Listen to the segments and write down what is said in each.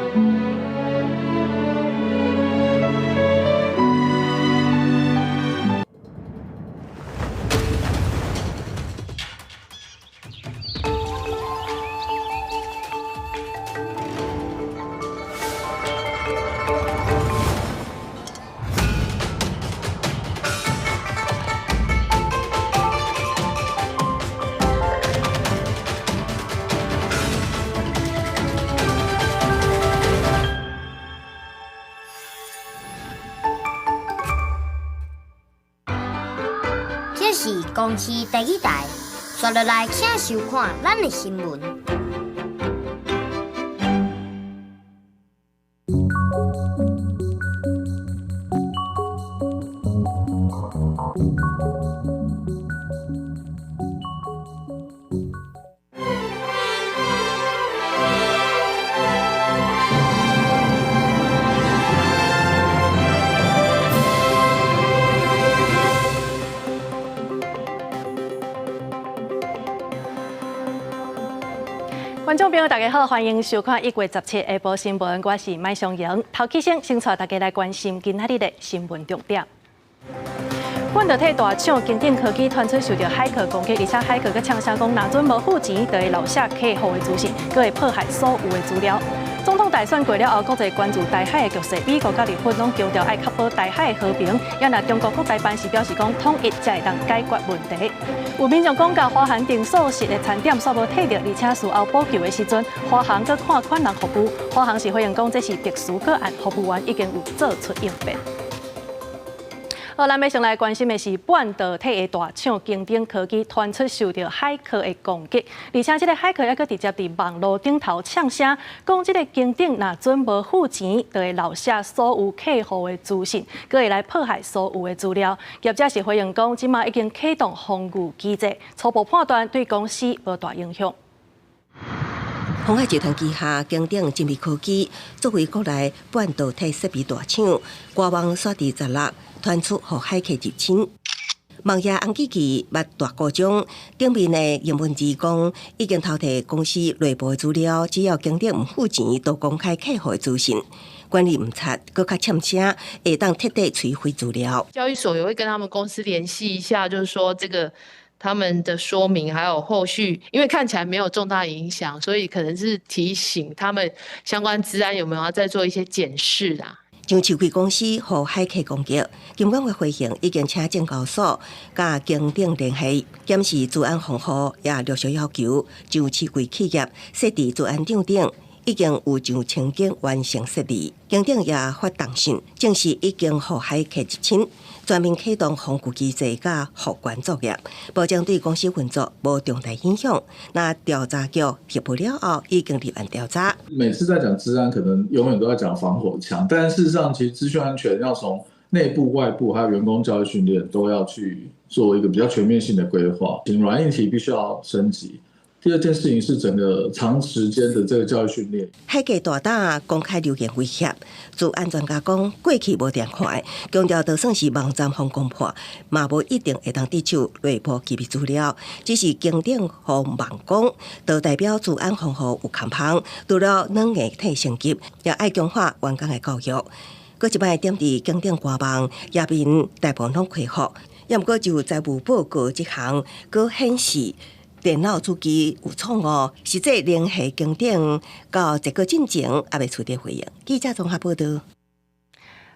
這是公視第二台，紲落來請收看咱的新聞。觀眾朋友，大家好，歡迎收看1月17下晡新聞，我是麥尚瑩。頭起先，先帶大家來關心今仔日的新聞重點。半導體大廠金頂科技傳出受著駭客攻擊，而且駭客閣嗆聲講，若準無付錢，就會留下客戶的資訊，閣會破壞所有的資料。總統大選過了後，國際關注台海的局勢，美國佮日本攏強調愛確保台海的和平，也若中國國台辦是表示講統一才會當解決問題。有民眾講，共華航訂素食的餐點煞無退著，而且事後補救的時陣，華航閣看款人服務，華航是回應講這是特殊個案，服務員已經有做出應變。好，咱欲先來關心的是半導體的大廠金頂科技傳出受著駭客的攻擊，而且這个駭客猶閣直接佇網路頂頭嗆聲，講這个金頂若準無付錢，就會漏寫所有客戶的資訊，閣會來破壞所有的資料。業者是回應講，這馬已經啟動防禦機制，初步判斷對公司無大影響。鴻海集團旗下金頂精密科技作為國內半導體設備大廠，官網煞佇16傳出予駭客入侵，網頁紅機器捌大故障，頂面的英文字講已經偷提公司內部的資料，只要金頂毋付錢，就公開客戶的資訊，管理毋察，閣較嗆聲，會當徹底摧毀資料。交易所也會跟他們公司聯繫一下，就是說這個他們的說明，還有後續，因為看起來沒有重大影響，所以可能是提醒他們相關資安有沒有要再做一些檢視啊。上市櫃公司予駭客攻擊，金管會回應已經請證交所佮金頂聯繫，檢視資安防護，也陸續要求上市櫃企業設置資安帳頂，已經有上千間完成設置。金頂也發動訊，證實已經予駭客入侵，全面啟動防禦機制佮復原作業，保證對公司運作無重大影響。那調查局協助了後，已經立案調查。每次在講資安，可能永遠都在講防火牆，但事實上，其實資訊安全要從內部、外部，還有員工教育訓練，都要去做一個比較全面性的規劃。軟硬體必須要升級。第二件事情是整個長時間的這個教育訓練。駭客大膽公開留言威脅，資安專家講過去無定看，強調就算是網站予攻破，嘛無一定會當得手內部機密資料，只是金頂予網攻，就代表資安防護有空縫，除了軟硬體升級，也愛強化員工的教育。閣一擺點佇金頂官網頁面大部分攏恢復，抑毋過就財務報告這項，閣顯示電腦主機有錯誤，實際聯繫金頂到這個進前猶未取得回應。記者綜合報道。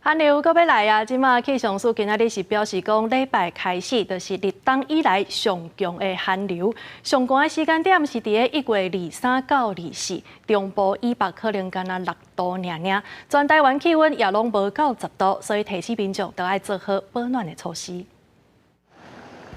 寒流閣欲來啊！這馬氣象署今仔日是表示講，禮拜開始就是立冬以來上強的寒流，上寒的時間點是佇咧1月23到24，中部以北可能干焦6度爾爾，全台灣氣溫也攏無到10度，所以提醒民眾都愛做好保暖的措施。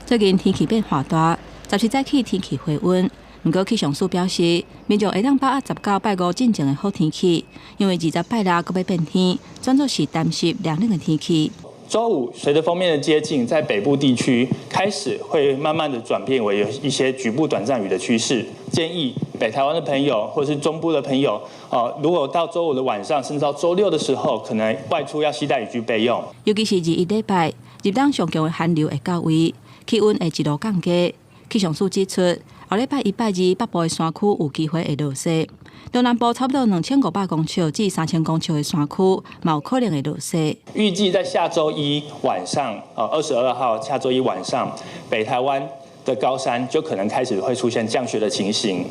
最近天氣變化大，17早起天氣回溫，毋過氣象署表示，民眾會當把握19拜五進前的好天氣，因為20拜六閣欲變天，轉做是乾濕涼冷的天氣。週五隨著鋒面的接近，在北部地區開始會慢慢的轉變為有一些局部短暫雨的趨勢。建議北台灣的朋友或是中部的朋友，哦，如果到週五的晚上，甚至到週六的時候，可能外出要攜帶雨具備用。尤其是21禮拜，入冬上強的寒流會到位，氣溫會一路降低。氣象署指出，後禮拜一、拜二北部的山區有機會會落雪。中南部差不多2500公尺至3000公尺的山區，嘛有可能會落雪。預計在下週一晚上，22號下週一晚上，北台灣的高山就可能開始會出現降雪的情形。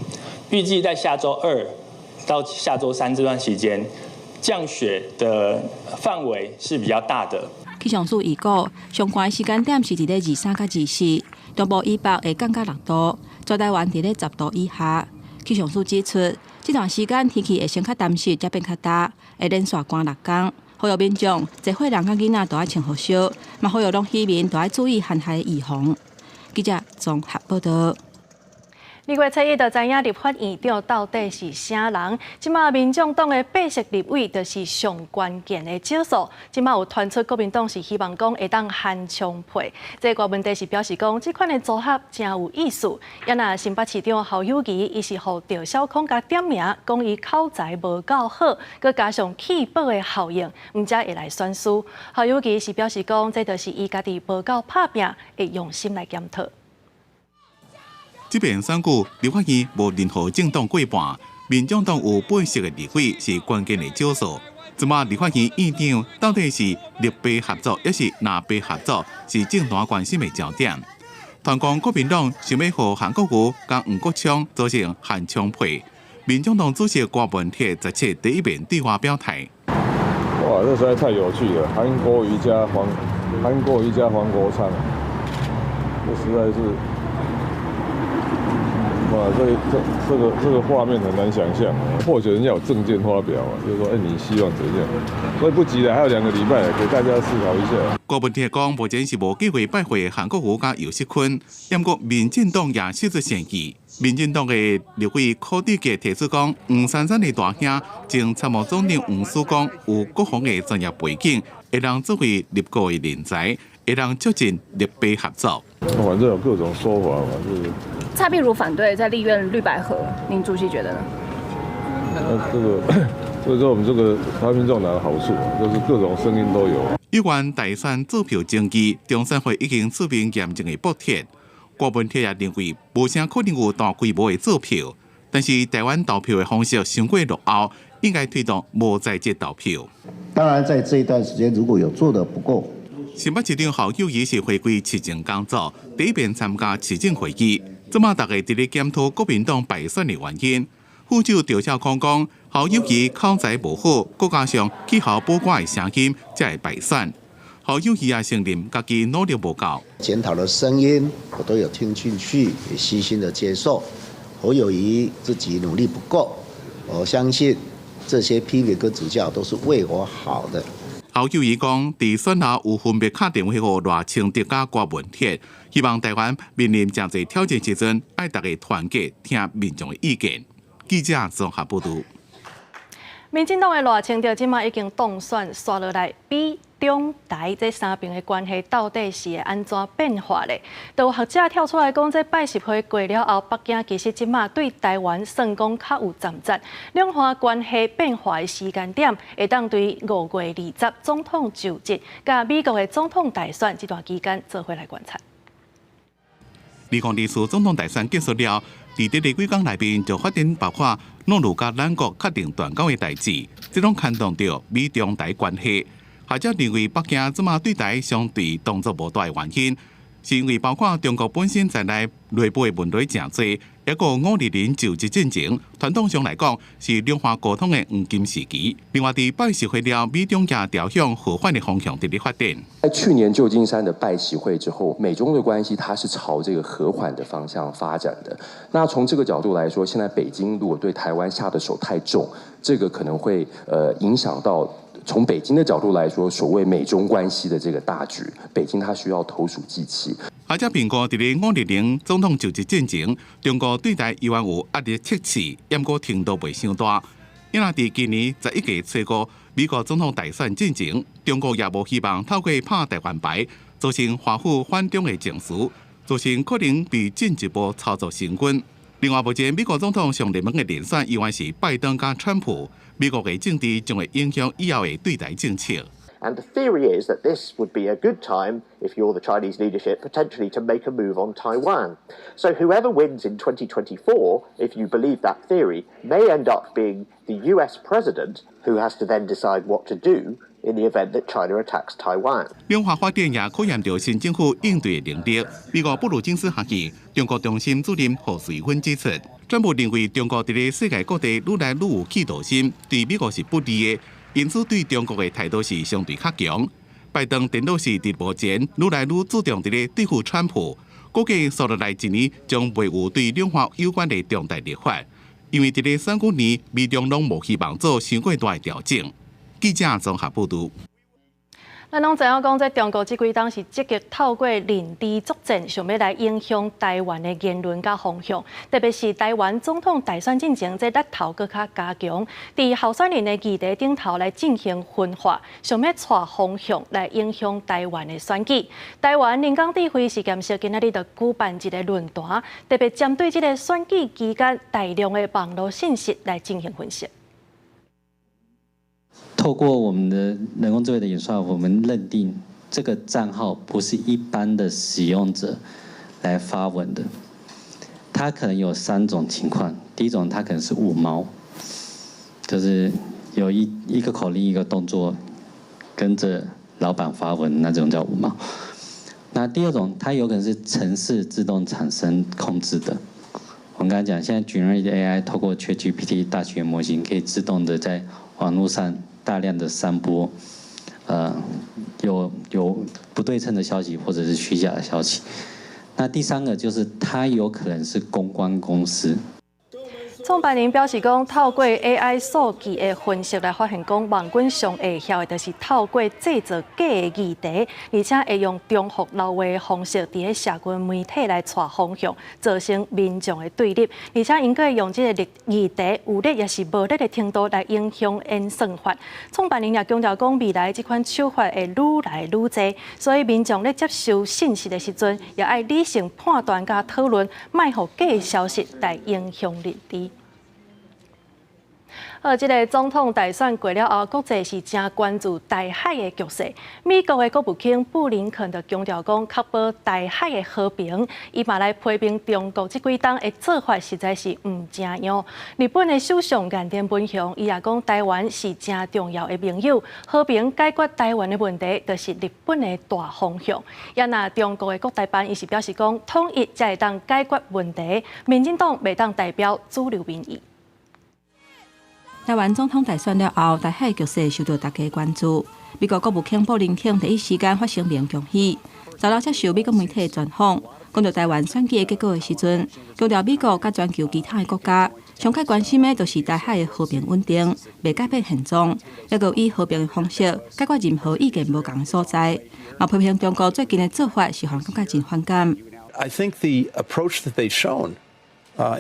預計在下週二到下週三這段期間，降雪的範圍是比較大的。氣象署預估，上寒的時間點是佇咧23佮24，中部以北會降到6度，全台灣佇咧10度以下。氣象署指出，這段時間天氣會先較澹濕，才變較焦，會連續寒6工。呼籲民眾，濟歲人佮囡仔都愛穿厚恤，嘛呼籲攏漁民都愛注意寒害預防。記者綜合報道。2月7日就知影立法院長到底是啥人？這馬民眾黨的八席立委就是上關鍵的少數。這馬有傳出國民黨是希望講會當韓長配。這個問題是表示講這款的組合誠有意思。也若新北市長侯友宜，伊是予趙小康共點名，講伊口才無夠好，閣加上氣爆的效應，毋才會來選輸。侯友宜是表示講，這就是伊家己無夠拍拚，會用心來檢討。這遍選舉，立法院無任何政黨過半，民眾黨有八席的立委是關鍵的少數。這馬立法院院長到底是綠白合作，抑是藍白合作，是政壇關心的焦點。傳講國民黨想欲予韓國瑜佮黃國昌組成韓長配，民眾黨主席郭文鐵17第一面對外表態。哇，這實在太有趣了！韓國瑜加黃國昌，這實在是。哇，這個畫面很難想象。或許人家有政見發表啊，就是說，你希望怎樣？所以不急的，還有2個禮拜，給大家思考一下。郭文鐵講，目前是無機會拜會韓國瑜佮游錫堃，毋過民進黨也釋出善意。民進黨的立委柯志杰提出講，黃珊珊的大兄前參謀總長黃思光有國防的專業背景，會當作為內閣的人才，會當促進綠白合作。反正有各種說法嘛，就是。蔡壁如反對在立院綠白合，您主席覺得呢？那這個是我們這個台民眾黨的好處，就是各種聲音都有。有關大選做票爭議，中選會已經出面嚴正的駁斥。郭文鐵也認為，無啥可能有大規模的做票，但是台灣投票的方式傷過落後，應該推動無在籍投票。當然，在這一段時間，如果有做得不夠，新北市長侯友宜是回歸市政工作，第一遍參加市政會議。這馬大家佇咧檢討國民黨敗選的原因。副手趙少康講，侯友宜口才無好，閣加上氣候保寡的聲音，才會敗選。侯友宜也承認家己努力無夠。檢討的聲音我都有聽進去，也虛心的接受。侯友宜自己努力不夠，我相信這些批評跟指教都是為我好的。侯友宜講，佇選後有分別敲電話予賴清德佮郭文鐵，希望台灣面臨誠濟挑戰時陣，愛大家團結，聽民眾的意見。記者綜合報導。民進黨的賴清德這馬已經當選，紲落來美中台這三邊的關係到底是會按怎變化咧？都有學者跳出來講，這拜習會過了後，北京其實這馬對台灣算講較有站在兩岸關係變化的時間點，會當對5月20總統就職，佮美國的總統大選這段期間做伙來觀察。2024總統大選結束了，佇這個幾工內面就發展包括諾魯佮咱國確定斷交的代誌，這攏牽動著美中台關係。學者認為，北京這馬對台相對動作無大的原因，是因為包括中國本身在內內部的問題誠濟，抑閣520就職進前，傳統上來講是兩岸溝通的黃金時期。另外，佇拜習會了，美中也朝向和緩的方向佇咧發展。在去年舊金山的拜習會之後，美中的關係它是朝這個和緩的方向發展的。那從這個角度來說，現在北京如果對台灣下的手太重，這個可能會影響到。從北京的角度來說，所謂美中關係的這個大局，北京它需要投鼠忌器。學者評估，佇咧520總統就職進前，中國對台猶原有壓力測試，毋過程度袂傷大。因為佇今年11月初五美國總統大選進前，中國也無希望透過拍台灣牌，造成華府反中的情緒，造成可能被進一步操作成軍。另外，目前美國總統上熱門的人選猶原是拜登佮川普，美國的政治將會影響以後的對台政策。And the theory is that this would be a good time, if you're the Chinese leadership, potentially to make a move on Taiwan. So whoever wins in 2024, if you believe that theory, may end up being the US president who has to then decide what to do in the event that China attacks Taiwan. 兩岸發展也考驗著新政府應對的能力。美國布魯金斯學院中國中心主任何瑞芬指出，川普認為中國佇咧世界各地愈來愈有企圖心，對美國是不利的，因此對中國的態度是相對較強。拜登顛倒是佇目前愈來愈注重佇咧對付川普，估計紲落來一年將袂有對兩岸有關的重大立法，因為佇咧選舉年，美中攏無希望做傷過大的調整。記者綜合報導。咱攏知影講，這中國這幾冬是積極透過認知作戰，想欲來影響台灣的言論佮風向。特別是台灣總統大選進前，這力頭閣較加強，佇候選人的議題頂頭來進行分化，想欲帶風向來影響台灣的選舉。台灣人工智慧實驗室今仔日就舉辦一個論壇，特別針對這个選舉期間大量的網路信息來進行分析。透過我們的人工智慧的演算，我們認定這個賬號不是一般的使用者來發文的，它可能有三種情況。第一種，它可能是五毛，就是有一個口令一個動作跟着老闆發文，那種叫五毛。那第二種，它有可能是程式自動產生控制的。我們剛才講，現在 Generative AI 透過 ChatGPT 大語言模型，可以自動的在網絡上大量的散播，有不對稱的消息或者是虛假的消息。那第三個就是它有可能是公關公司。創辦人表示講，透過 AI 數據的分析來發現，講網軍上會曉的，就是透過製造假的議題，而且會用重複流話的方式，佇咧社群媒體來帶風向，造成民眾的對立，而且𪜶閣會用這個議題有力抑是無力的程度來影響演算法。創辦人也強調講，未來這款手法會愈來愈濟，所以民眾咧接受信息的時陣，也愛理性判斷佮討論，莫予假消息來影響認知。好，這个總統大選過了後，國際是誠關注台海的局勢。美國的國務卿布林肯就強調講，確保台海的和平。伊嘛來批評中國這幾冬的做法實在是毋成樣。日本的首相岸田文雄，伊也講台灣是誠重要的盟友，和平解決台灣的問題，就是日本的大方向。也若中國的國台辦，伊是表示講，統一才會當解決問題，民進黨袂當代表主流民意。台灣總統大選了後，台海局勢受到大家關注。美國國務卿布林肯第一時間發聲明恭喜。十六接受美國媒體專訪，講到台灣選舉的結果的時陣，強調美國佮全球其他的國家上較關心的，就是台海的和平穩定，袂改變現狀，猶閣以和平的方式解決任何意見無仝的所在。嘛批評中國最近的做法是予人感覺真反感。 I think the approach that they've shown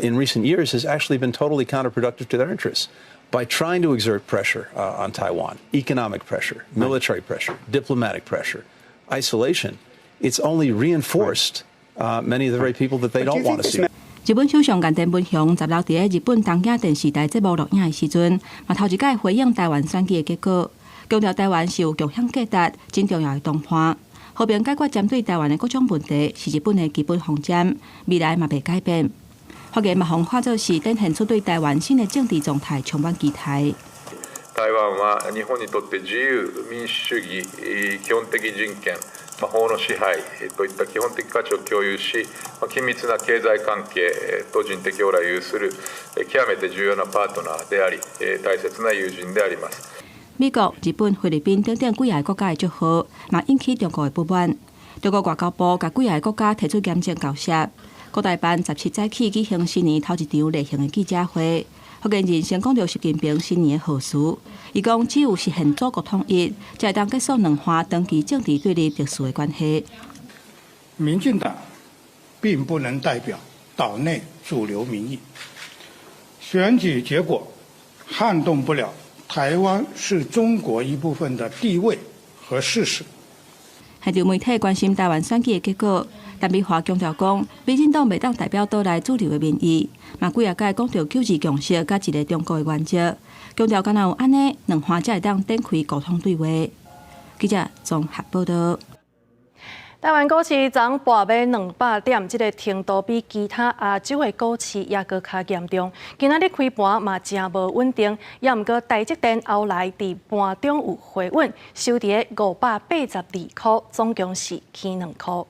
in recent years has actually been totally counterproductive to their interests. By trying to exert pressure on Taiwan, economic pressure, military pressure, diplomatic pressure, isolation, it's only reinforced many of the very people that they don't want to see. 日本首相岸田文雄十六佇咧日本東京電視台節目錄影的時陣，嘛頭一擺回應台灣選舉的結果，強調台灣是有共享價值、真重要的同伴，和平解決針對台灣的各種問題是日本的基本方針，未來嘛袂改變。發言嘛，予人看做是展現出對台灣新的政治狀態充滿期待。台灣は日本にとって自由民主主義、基本的人権、法の支配といった基本的価値を共有し、緊密な経済関係と人的往來を有する極めて重要なパートナーであり、大切な友人であります。美國、日本、菲律賓等等幾个國家的祝賀，嘛引起中國的不滿。中國外交部共幾个國家提出嚴正交涉。國台辦17早起舉行新年頭一場例行的記者會，發言人先講著習近平新年的賀詞，伊講只有實現祖國統一，才會當結束兩岸長期政治對立特殊的關係。民進黨並不能代表島內主流民意，選舉結果撼動不了台灣是中國一部分的地位和事實。現場媒體關心台灣選舉的結果，陳美華強調講，民進黨袂當代表島內主流的民意，嘛幾仔擺講著九二共識佮一个中國的原則，強調敢若有按呢，兩岸才會當展開溝通對話。記者綜合報道。台灣股市昨跋欲200點，這个程度比其他亞洲的股市猶閣較嚴重。今仔日開盤嘛誠無穩定，猶毋過台積電後來佇盤中有回穩，收佇582塊，總共是起2塊。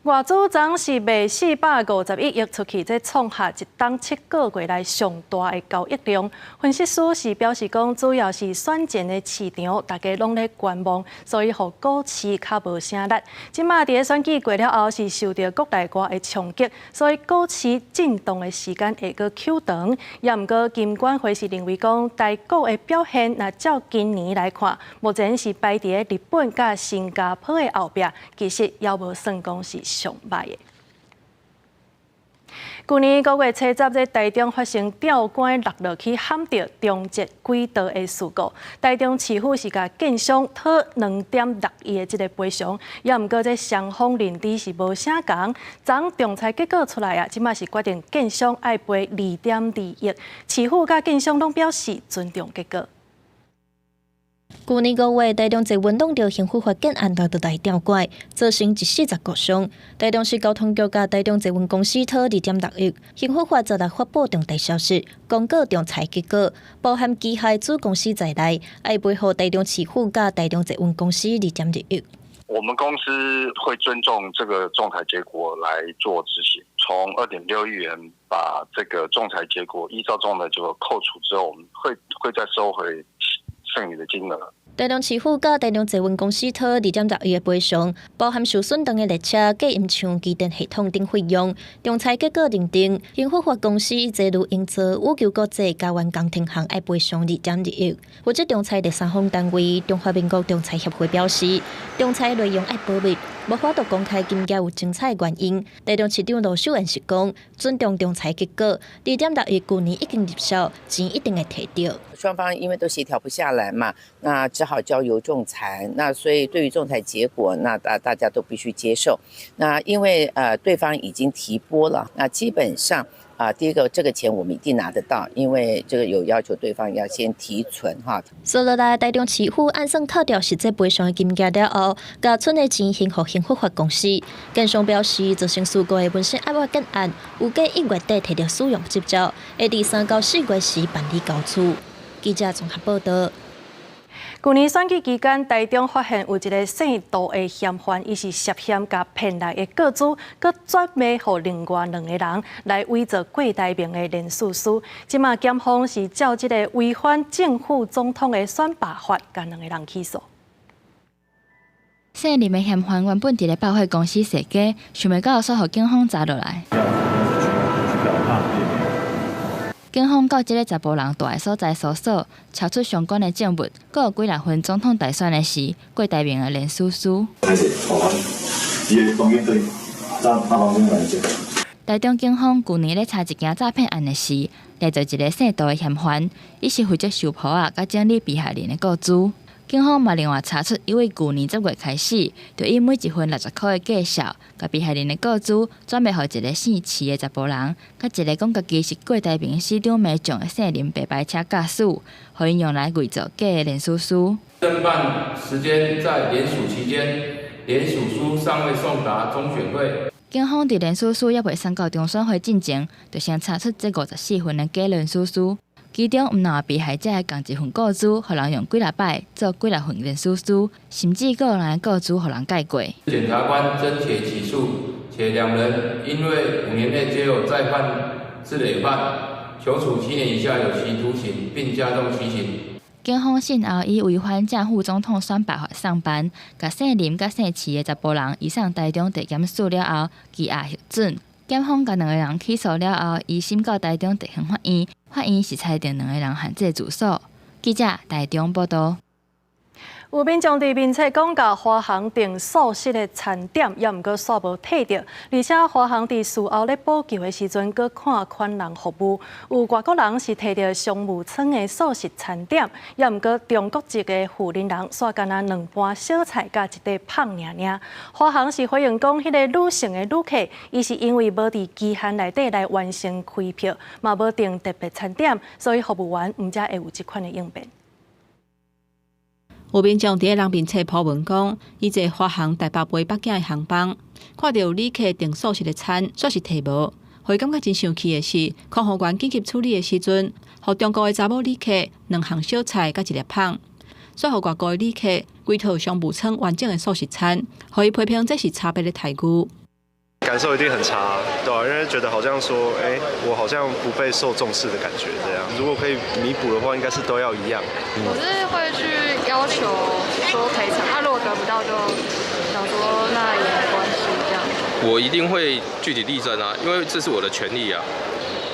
外資昨是賣451億出去，這創下一冬7個月來上大的交易量。分析師是表示講，主要是選前的市場，大家攏咧觀望，所以予股市較無啥力。這馬佇咧選舉過了後，是受著國內外的衝擊，所以股市震盪的時間會閣抾長。猶毋過金管會是認為講，台股的表現，若照今年來看，目前是排佇咧日本佮新加坡的後壁，其實猶無算講是上䆀的。舊年5月初十，在台中發生吊桿落落去撼著中捷軌道的事故，台中市府是共建商討2.6億的這个賠償，猶毋過這雙方認知是無啥仝。昨仲裁結果出來啊，這馬是決定建商愛賠2.2億，市府佮建商攏表示尊重結果。舊年5月，台中捷運挵著興福發建案落來吊拐，造成一死十五傷。台中市交通局佮台中捷運公司討2.6億，興福發十六發布重大消息，公告仲裁結果，包含機械子公司在內，愛賠予台中市府佮台中捷運公司2.2億。我們公司會尊重這個仲裁結果來做執行，從2.6億元把這個仲裁結果依照仲裁結果扣除之後，我們會再收回剩餘的金額。台中市府佮台中捷運公司討2.6億的賠償，包含受損長的列車、隔音牆、機電系統等費用。仲裁結果認定，興福發公司捷如營造、五球國際嘉元工程行愛賠償2.2億。負責仲裁第三方單位中華民國仲裁協會表示，仲裁內容愛保密，無法度公開金額有精彩原因。台中市長盧秀燕是講，尊重仲裁結果，2.6億舊年已經入數，錢一定會提著。雙方因為都協調不下來嘛，那只好交由仲裁。那所以對於仲裁結果，那大家都必須接受。那因為對方已經提撥了，那基本上啊，第一個這個錢我們一定拿得到，因為這個有要求對方要先提存哈。說落來，台中市府按算扣掉實際賠償的金額了後，共剩的錢還予興福發公司。建商表示，造成事故的文身案件案，預計1月底提著使用執照，會佇3到4月時辦理交厝。記者綜合報道。舊年選舉期間，台中發現有一个姓杜的嫌犯，伊是涉嫌共騙來的個資，閣轉賣予另外兩个人來偽造郭台銘的連署書。這馬檢方是照這个違反正副總統的選罷法，共兩个人起訴。姓林的嫌犯原本佇咧百貨公司踅街，想袂到煞予警方查落來。警方到這个查埔人蹛的所在搜索，查出相關的證物，閣有幾若份總統大選的時，郭台銘的連署書。伊的房間對，他房間來借。台中警方舊年咧查一件詐騙案的時，掠著一个姓杜的嫌犯，伊是負責收簿仔佮整理被害人的個資。警方嘛另外查出，伊為舊年10月開始，就以每一份60塊的價數，共被害人的個資轉賣予一个姓徐的查埔人，佮一个講家己是郭台銘死黨名將的姓林白牌車駕駛，予𪜶用來偽造假的連署書。偵辦時間在聯署期間，聯署書尚未送達中選會。警方佇連署書猶未送到中選會進前，就先查出這54份的假連署書。其中毋但被害者的仝一份個資，予人用幾若擺做幾若份連署書，甚至閣有人的個資予人改過。檢察官偵且起訴，且兩人因為5年內皆有再犯之累犯，求處7年以下有期徒刑，並加重其刑。警方訊後以違反正副總統選罷法送辦，共姓林佮姓徐的查埔人移送台中地檢署了後，羈押核准。檢方共兩个人起訴了後，移審到台中地方法院，法院是裁定兩个人限制住所。記者台中報道。有民眾佇面冊講，共華航訂素食的餐點，猶毋過煞無退著，而且華航佇事後咧補救的時陣，閣看款人服務。有外國人是提著商務艙的素食餐點，猶毋過中國籍的負責人煞干焦兩盤小菜佮一塊麭爾爾。華航是回應講，彼个女性的旅客，伊是因為無佇期限內底來完成開票，嘛無訂特別餐點，所以服務員毋才會有這款的應變。有民眾佇咧人面冊 po 文講，伊坐華航台北飛北京的航班，看著旅客訂素食的餐，煞是提無。予伊感覺真生氣的是，空服員緊急處理的時陣，予中國的查某旅客兩項小菜佮一粒麭，煞予外國的旅客規套商務艙完整的素食餐，予伊批評這是差別的待遇。感受一定很差，對啊，因為覺得好像說，欸，我好像不被受重視的感覺，這樣。如果可以彌補的話，應該是都要一樣。我是會去要求說賠償，啊，如果得不到就想說那也沒關係這樣。我一定會據理力爭啊，因為這是我的權利啊。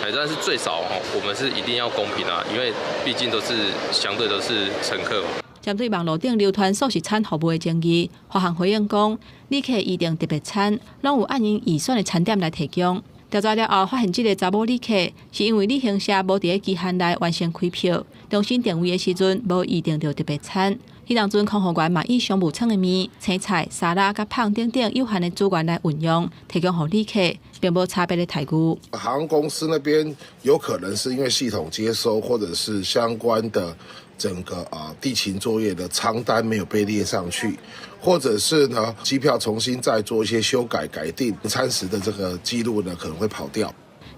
但是最少我們是一定要公平啊，因為畢竟都是相對都是乘客嘛。針對網路頂流傳素食餐服務的爭議，華航回應講，旅客預訂特別餐，攏有按𪜶預選的餐點來提供。調查了後，發現這个查某旅客是因為旅行社無佇咧期限內完成開票，重新訂位的時陣無預訂著特別餐。彼當陣空服員嘛以商務艙的麵、青菜、沙拉佮麭等等有限的資源來運用，提供予旅客，並無差別的待遇。航空公司那邊有可能是因為系統接收，或者是相關的整個啊地勤作業的艙單沒有被列上去，或者是呢機票重新再做一些修改改定餐食的這個記錄呢可能會跑掉。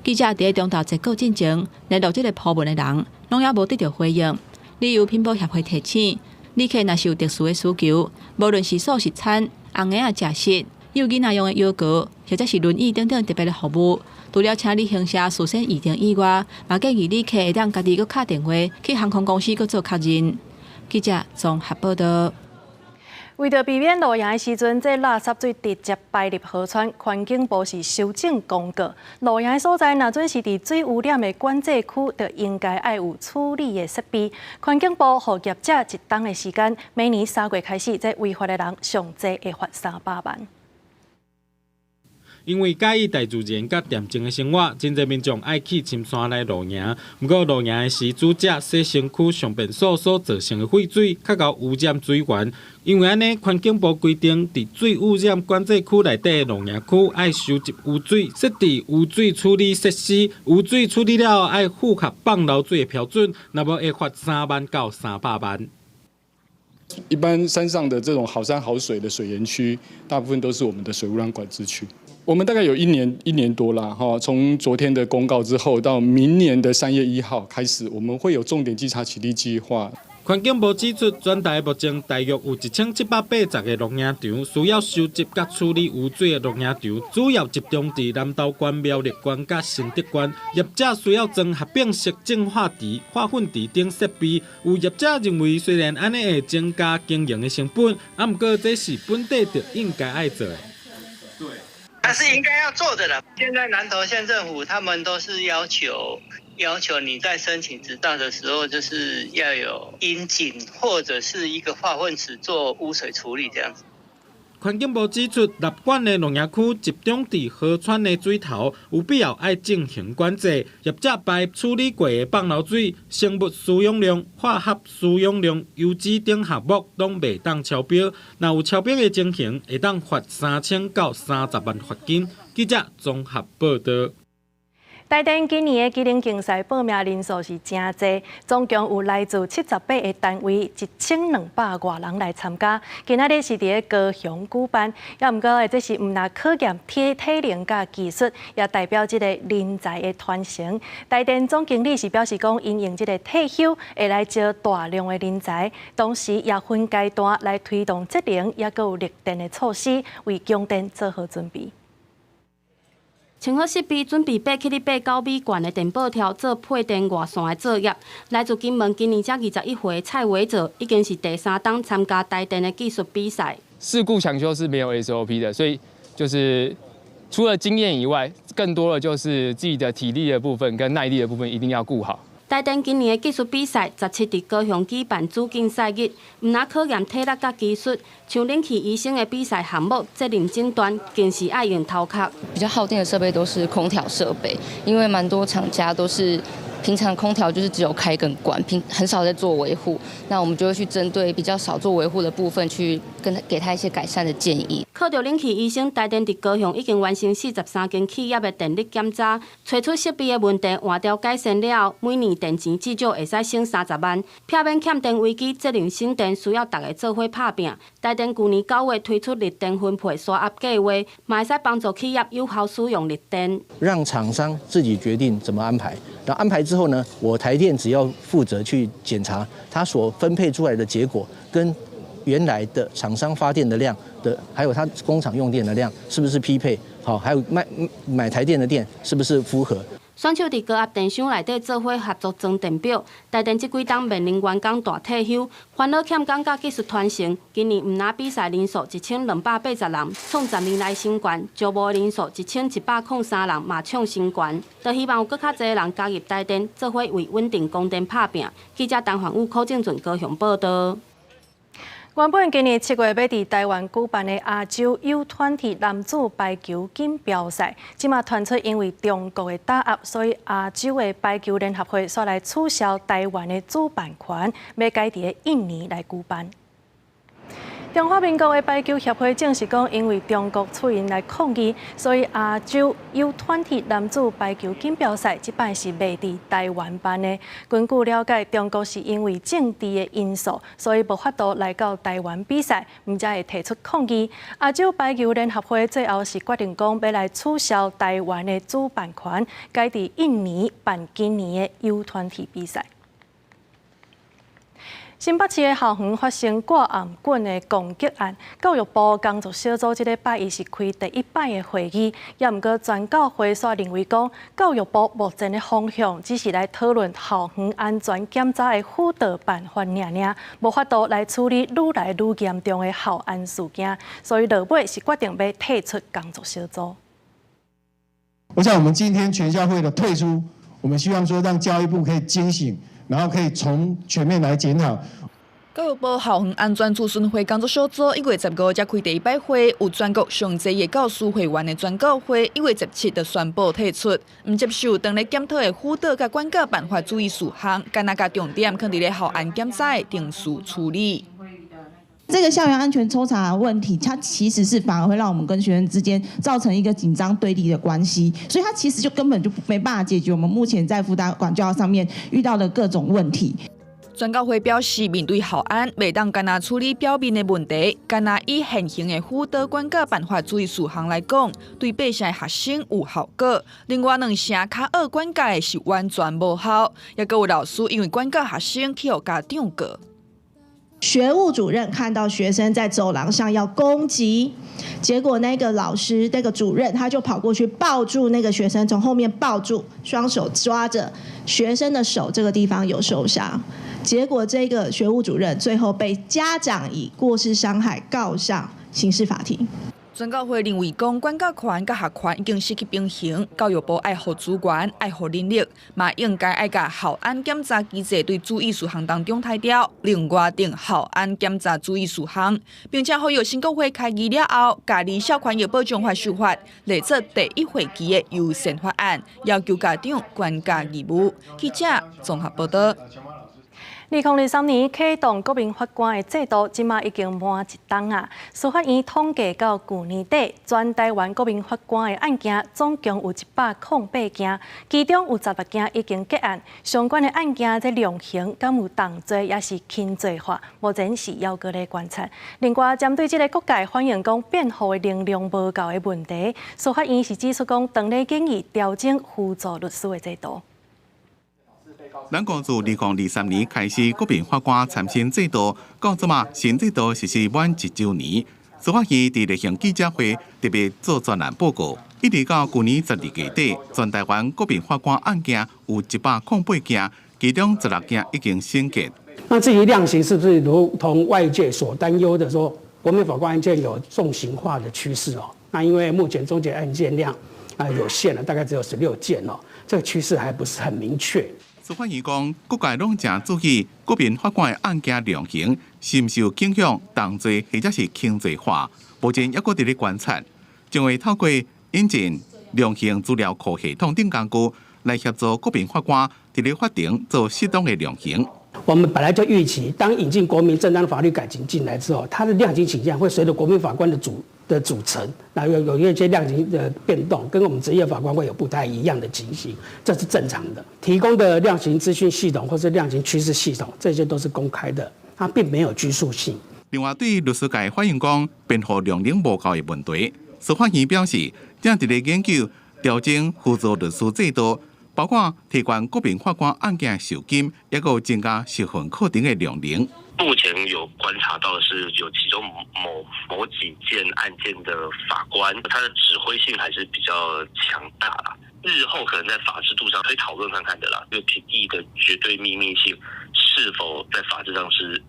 記者佇咧中晝截稿進前，聯絡這个 po 文的人，攏猶無得著回應。旅遊品保協會提醒，旅客若是有特殊的需求，無論是素食餐、紅嬰仔食食、幼囡仔用的藥膏，或者是輪椅等等特別的服務，除了請旅行社事先預訂以外，嘛建議旅客會當家己閣敲電話去航空公司閣做確認。記者綜合報道。為著避免露營的時陣，這垃圾水直接排入河川，環境部是修正公告。露營的所在，若準是佇水污染的管制區，就應該愛有處理的設備。環境部予業者一冬的時間，明年3月開始，這違法的人上濟會罰300萬。因為佮意大自然佮恬靜的生活，真濟民眾愛去深山來露營。毋過露營時，煮食、洗身軀、上便所所造成的廢水，較𠢕污染水源。因為按呢，環境部規定，佇水污染管制區內底的露營區，愛收集污水，設置污水處理設施。污水處理了後，愛符合放流水的標準，若無會罰3萬到300萬。一般山上的這種好山好水的水源區，大部分都是我們的水污染管制區。我們大概有一年多啦，哈，從昨天的公告之後，到明年的3月1號開始，我們會有重點稽查取締計劃。環境部指出，全台目前大約有1780個露營場，需要收集佮處理污水的露營場，主要集中佇南投縣、苗栗縣佮承德縣。業者需要裝合併式淨化池、化糞池等設備。有業者認為，雖然按呢會增加經營的成本，啊，毋過這是本地就應該愛做的。對，那是應該要做的了。現在南投縣政府他們都是要求你在申請執照的時候，就是要有窨井或者是一個化糞池做污水處理這樣子。環境部指出，納管的農業區集中佇河川的水頭，有必要愛進行管制。業者排處理過的放流水、生物需氧量、化學需氧量、油脂等項目攏袂當超標。若有超標的情形，會當罰3000到30萬罰金。記者綜合報道。台電今年的技能競賽報名人數是誠濟，總共有來自78個單位，1200外人來參加。今仔日是佇咧高雄舉辦，猶毋過這是毋但考驗體能佮技術，也代表這个人才的傳承。台電總經理是表示講，𪜶用這个退休會來招大量的人才，同時也分階段來推動節能，猶閣有綠電的措施，為供電做好準備。穿好設備，準備8七八九米懸的電報柱做配電外線的作業。來自金門，今年才21歲，蔡維哲已經是第三冬參加台電的技術比賽。事故搶修是沒有 SOP 的，所以就是除了經驗以外，更多的就是自己的體力的部分跟耐力的部分一定要顧好。台電今年的技術比賽，17佇高雄舉辦主競賽日，毋但考驗體力佮技術，像冷氣醫生的比賽項目，責任診斷更是愛用頭殼。比較耗電的設備都是空調設備，因為蠻多廠家都是平常空調就是只有開跟關，平很少在做維護。那我們就會去針對比較少做維護的部分，去跟他給他一些改善的建議。靠著冷氣醫生，台電佇高雄已經完成43間企業的電力檢查，揣出設備的問題，換掉改善了後，每年電錢至少會使省30萬，避免欠電危機。節能省電需要逐家做伙拍拚。台電舊年9月推出綠電分配刷額計劃，嘛會使幫助企業有效使用綠電。讓廠商自己決定怎麼安排，那安排之後呢，我台電只要負責去檢查他所分配出來的結果跟原來的廠商發電的量的，還有他工廠用電的量是不是匹配？好，還有買台電的電是不是符合？選手佇高壓電箱內底做伙合作裝電表，台電這幾冬面臨員工大退休，煩惱欠工佮技術傳承。今年毋但比賽人數1280人，創10年來新懸；招募人數1103人，嘛創新懸。就希望有閣較濟人加入台電，做伙為穩定供電拍拚。記者陳焕宇、柯正俊高雄報導。原本今年7月欲佇台灣舉辦的亞洲 U20 男子排球錦標賽，這馬傳出因為中國的打壓，所以亞洲的排球聯合會煞來取消台灣的主辦權，欲改佇印尼來舉辦。中華民國的排球協會證實講，因為中國出言來抗議，所以亞洲 U20 男子排球錦標賽這擺是袂佇台灣辦的。根據了解，中國是因為政治的因素，所以無法度來到台灣比賽，毋才會提出抗議。亞洲排球聯合會最後是決定講，欲來取消台灣的主辦權，改佇印尼辦今年的 U20 比賽。新北市的校園發生掛頷棍的攻擊案，教育部工作小組這禮拜伊是開第一擺的會議，也毋過全教會煞認為講，教育部目前的方向只是來討論校園安全檢查的輔導辦法爾爾，無法度來處理愈來愈嚴重的校安事件，所以落尾是決定欲退出工作小組。我想我們今天全校會的退出，我們希望說讓教育部可以驚醒。然後可以從全面來檢討。教育部校園安全諮詢會工作小組1月15才開第一擺會，有全國上濟的教師會員的全教會1月17就宣布退出，毋接受當咧檢討的輔導佮管教辦法注意事項，干焦共重點囥佇咧校安檢查的程序處理。這個校園安全抽查問題，它其實是反而會讓我們跟學生之間造成一個緊張對立的關係，所以它其實就根本就沒辦法解決我們目前在輔導管教上面遇到的各種問題。全教會表示，面對校安，袂當干焦處理表面的問題，干焦以現行的輔導管教辦法注意事項來講，對八成的學生有效果。另外兩成較惡管教的是完全無效，也閣有老師因為管教學生去予家長告。學務主任看到學生在走廊上要攻擊，結果那個老師、那個主任他就跑過去抱住那個學生，從後面抱住，雙手抓着學生的手，這個地方有受傷。結果這個學務主任最後被家長以過失傷害告上刑事法庭。全教會認為講，管教權佮學權已經失去平衡，教育部愛予資源，愛予人力，嘛應該愛共校安檢查機制對注意事項當中刣掉，另外訂校安檢查注意事項，並且呼籲新國會開議了後，共兒少權益保障法修法列做第一會期的優先法案，要求家長管教義務。記者綜合報導。2023年啟動國民法官的制度，這馬已經滿一冬啊。司法院統計到舊年底，全台灣國民法官的案件總共有108件，其中有16件已經結案。相關的案件這量刑敢有重罪，抑是輕罪化，目前是猶閣咧觀察。另外，針對這個各界反映講辯護的能量無夠的問題，司法院是指出講，當咧建議調整輔助律師的制度。咱國自2023年開始國民法官參審制度，到這馬新制度實施滿一週年。司法院佇例行記者會特別做專欄報告，一直到舊年12月底，全台灣國民法官案件有108件，其中16件已經審結。那至於量刑是不是如同外界所擔憂的說，國民法官案件有重刑化的趨勢哦？那因為目前終結案件量啊有限了，大概只有16件哦，這個趨勢還不是很明確。司法院講，各界攏誠注意國民法官的案件量刑是毋是有傾向重罪或者是輕罪化，目前猶閣佇咧觀察，將會透過引進量刑資料庫系統等工具，來協助國民法官佇咧法庭做適當的量刑。我們本來就預期，當引進國民正當法律改進進來之後，它的量刑傾向會隨着國民法官的組成，那有一些量刑的變動，跟我們職業法官會有不太一樣的情形，這是正常的。提供的量刑資訊系統或是量刑趨勢系統，這些都是公開的，它並沒有拘束性。另外，對律師界反映講辯護量能無夠的問題，司法院表示，正佇咧研究調整輔助律師制度，包括提懸國民法官案件酬金，抑閣增加受訓課程的量能。目前有觀察到的是，有其中某某幾件案件的法官，他的指揮性還是比較強大啦。日後可能在法制度上可以討論看看的啦。這個評議的絕對秘密性是否在法制上是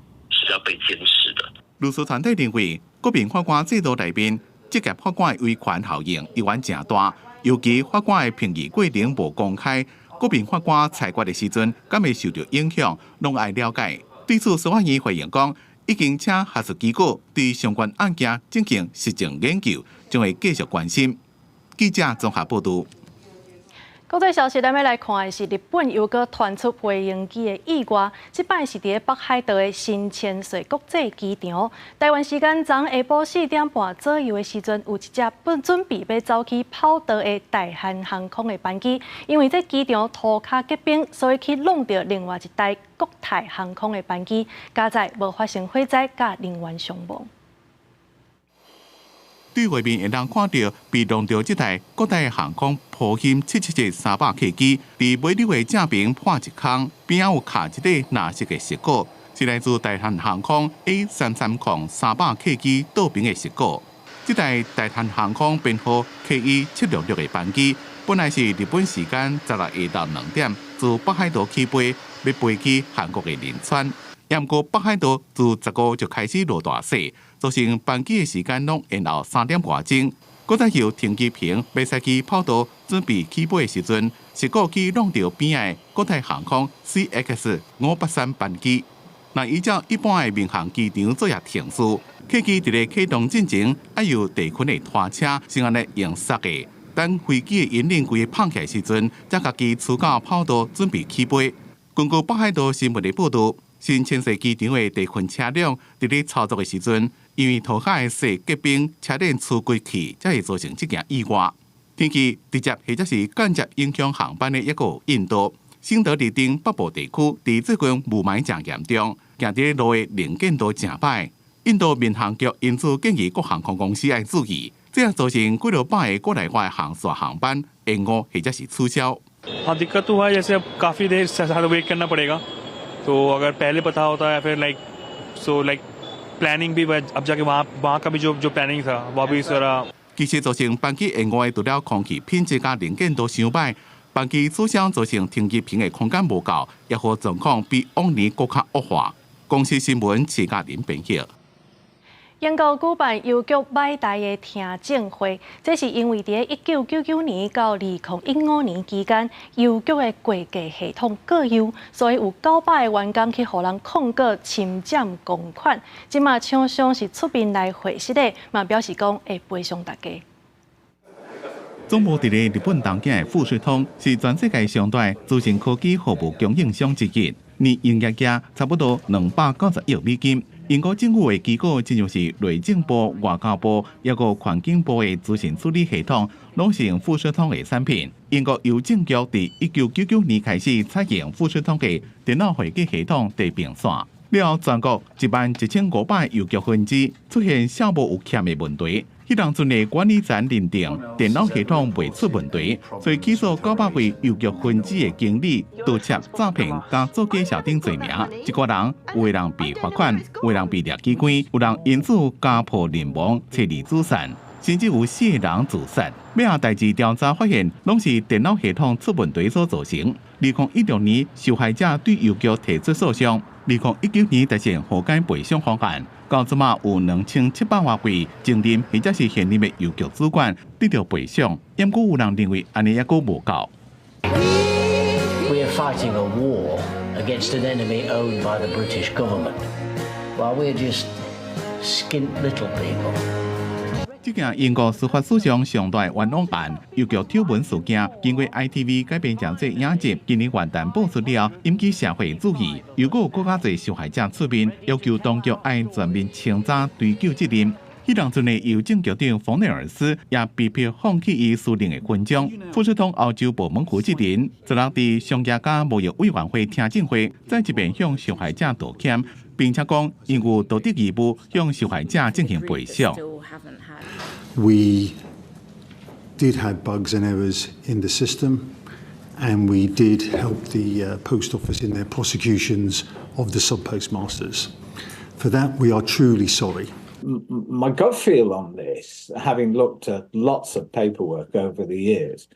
要被堅持的？律師團體認為，國民法官制度內面，職業法官的威權效應依然誠大，尤其法官的評議過程無公開，國民法官裁決的時陣，敢會受著影響，攏愛了解。對此，司法院回應講，已經請學術機構對相關案件進行實證研究，將會繼續關心。記者綜合報導。國際消息，咱欲來看的是日本又閣傳出飛行機的意外，這擺是佇咧北海道的新千歲國際機場。台灣時間昨下晡4點半左右的時陣，有一架本準備欲走去跑道的大韓航空的班機，因為這機場塗跤結冰，所以去挵著另外一台國泰航空的班機，佳哉無發生火災佮人員傷亡。對畫面會當看著被撞著這台國泰航空波音777-300客機，佇尾溜的正邊破一空，邊仔有卡一塊藍色的石膏，是來自大韓航空 A330-300客機倒爿的石膏。這台大韓航空編號 KE766的班機，本來是日本時間十六下晝2點自北海道起飛，欲飛去韓國的仁川。毋過北海道自15就開始落大雪，造成班機的時間攏延後3點外鐘。閣再由停機坪欲駛去跑道準備起飛的時陣，石膏去挵著邊仔的國泰航空 CX583班機。若依照一般的民航機場作業程序，客機佇咧啟動進前，愛由地勤的拖車先按呢用剎的，等飛機的引領規個膨起來時陣，才共機趨到跑道準備起飛。根據北海道新聞的報導，新千歲機場的地勤車輛佇咧操作的時陣，因為塗跤的雪結冰，車輪出軌去，才會造成這件意外。天氣直接或者是間接影響航班的一個印度，新德里等北部地區，佇最近霧霾誠嚴重，行佇咧路的能見度誠歹。印度民航局因此建議各航空公司愛注意，這也造成幾落百個國內外航線航班延誤或者是取消。 हाँ, दिक्कत तो हुआ है, जैसे अब काफ़ी देर से ज़्यादा वेट करना पड़ेगा, तो अगर पहले पता होता या फिर like so like planning भी अब जाके वहाँ वहाँ का भी जो जो प्लानिंग था, वह भी ज़रा 其實造成班機延誤的，除了空氣品質佮能見度傷䆀，班機取消造成停機坪的空間無夠，也予狀況比往年閣較惡化。公視新聞徐嘉玲編譯。英國舉辦郵局買台的聽證會，這是因為佇1999年到2015年期間，郵局的過價系統過優，所以有900个員工去予人控告侵佔公款。這馬廠商是出面來回釋的，嘛表示講會賠償大家。總部佇咧日本東京的富士通是全世界上大資訊科技服務供應商之一，年營業額差不多290億美金。英國政府的機構，親像是內政部、外交部，抑閣環境部的資訊處理系統，攏是用富士通的產品。英國郵政局佇1999年開始採用富士通的電腦會計系統地平線，了後全國11,500郵局分支出現數目有欠的問題。彼當陣的管理層認定電腦系統未出問題，所以起訴900位郵局分支的經理盜竊、詐騙佮做假數等罪名。這寡人有的人被罰款，有的人被掠去關，有人因此家破人亡、妻離子散，甚至有四个人自殺。尾仔代誌調查發現，攏是電腦系統出問題所造成。2016年，受害者對郵局提出訴訟。2019年達成和解賠償方案。到這馬有2700外位前任或者是現任的郵局主管得著賠償，毋過有人認為按呢猶閣無夠。 We are fighting a war against an enemy owned by the British government, while we're just skint little people. 這件英國司法史上上大冤枉案，郵局醜聞事件，經過 ITV 改編成做影集，今年元旦播出了，引起社會注意。又閣有閣較濟受害者出面，要求當局愛全面清查追究責任。彼當陣的郵政局長馮內爾斯也被迫放棄伊私人的勳章。富士通歐洲部門負責人昨日佇商業佮貿易委員會聽證會，再一遍向受害者道歉，並且講𪜶有道德義務向受害者進行賠償。 We did have bugs and errors in the system, and we did help the post office in their prosecutions of the sub-postmasters. For that, we are truly sorry. My gut feel on this, having looked at lots of paperwork over the years,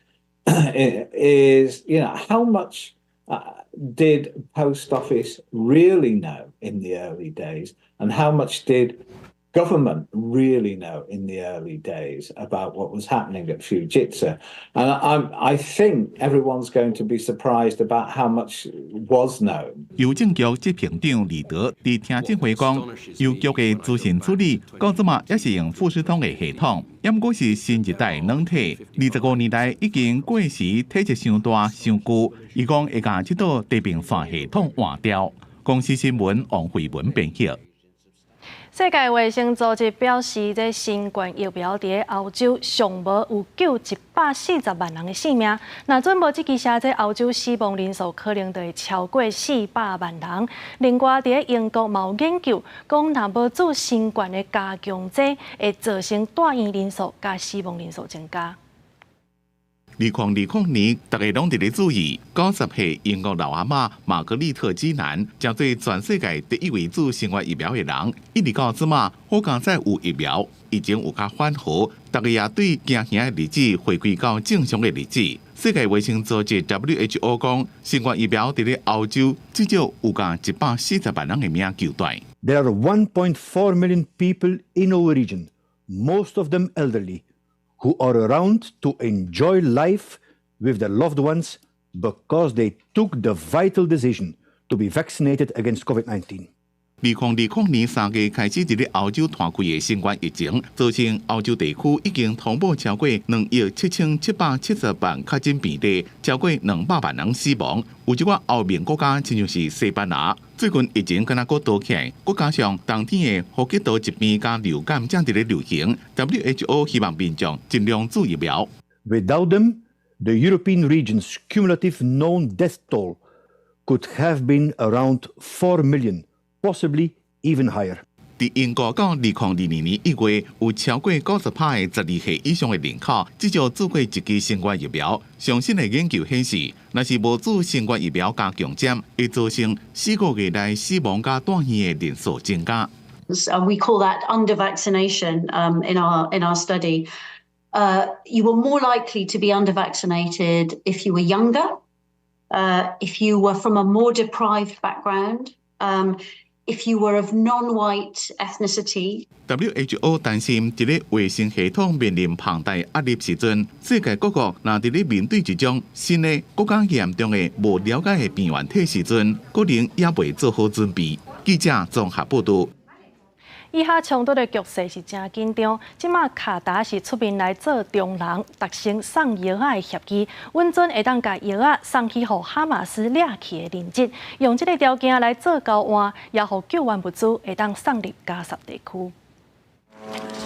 is how much did post office really know in the early days, and how much did government really know in the early days about what was happening at Fujitsu? And I think everyone's going to be surprised about how much was known. 郵政局執行長李德佇聽證會講，郵局的資訊處理到這馬猶是用富士通的系統，猶毋過是新一代軟體，25年來已經過時，體積傷大傷舊。伊講會共這套地平線系統換掉。公視新聞王慧文編譯。世界衛生組織表示，這新冠疫苗佇歐洲上無有救140萬人的性命。若準無這支射，這歐洲死亡人數可能就會超過400萬人。另外，佇英國嘛有研究，講若無注新冠的加強劑，會造成蹛院人數佮死亡人數增加。2020年，大家攏佇咧注意，90歲英國老阿嬤瑪格麗特基南，成做全世界第一位注新冠疫苗的人。一直到這馬，好佳哉有疫苗，疫情有較緩和，大家也對驚嚇的日子回歸到正常的日子。世界衛生組織 WHO 講，新冠疫苗佇咧歐洲至少有共140萬人的命救斷。 There are 1.4 million people in our region, most of them elderly, who are around to enjoy life with their loved ones because they took the vital decision to be vaccinated against COVID-19. 2020年3月開始，佇咧歐洲湠開的新冠疫情，造成歐洲地區已經通報超過2億7770萬確診病例，超過200萬人死亡。有一寡歐盟國家，親像是西班牙，最近疫情敢若閣多起來，閣加上冬天的呼吸道疾病佮流感正佇咧流行，WHO 希望民眾盡量注疫苗。 Without them, the European region's cumulative known death toll could have been around 4 million, possibly even higher. 佇英國到2022年1月，有超過90%的12歲以上的人口至少注過一劑新冠疫苗。上新的研究顯示，若是無注新冠疫苗加強針，會造成4個月內死亡佮蹛院的人數增加。 We call that under vaccination in our study. You were more likely to be under vaccinated if you were younger, if you were from a more deprived background, if you were of non-white ethnicity. WHO 擔心，佇咧衛生系統面臨龐大壓力時陣，世界各國若佇咧面對一種新的、閣較嚴重的無了解的病原體時陣，可能猶未做好準備。記者綜合報導。以哈衝突的局勢是誠緊張，這馬卡達是出面來做中人，達成送藥仔的協議，允准會當共藥仔送去予哈馬斯掠去的人質，用這个條件來做交換，也予救援物資會當送入加薩地區。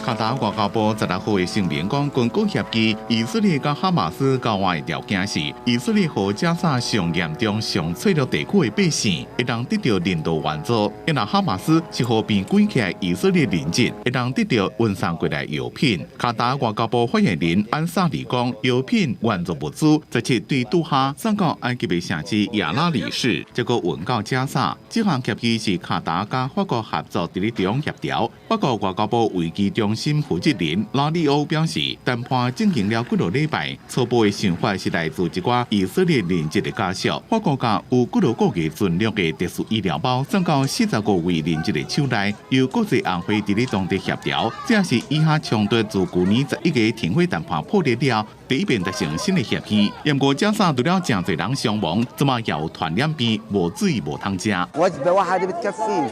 卡達外交部16號的聲明講，根據協議，以色列佮哈馬斯交換的條件是，以色列予加薩上嚴重、上脆弱地區的百姓會當得著人道援助；若哈馬斯是予被關起來以色列人質，會當得著運送過來藥品。卡達外交部發言人安薩里講，藥品援助物資17對杜哈送到埃及的城市亞拉里市，再閣運到加薩。這項協議是卡達佮法國合作佇咧中協調。法國外交部危機中心負責人拉里歐表示，談判進行了幾落禮拜，初步的想法是來自一寡以色列人質的家屬。法國共有幾落個月存量的特殊醫療包送到45位人質的手內，由國際紅會佇咧當地協調。這是以哈衝突自舊年11月停火談判破裂了，第一遍達成新的協議。毋過加薩除了誠濟人傷亡，這馬也有傳染病，無水無通食。 وجبة واحدة بتكفيش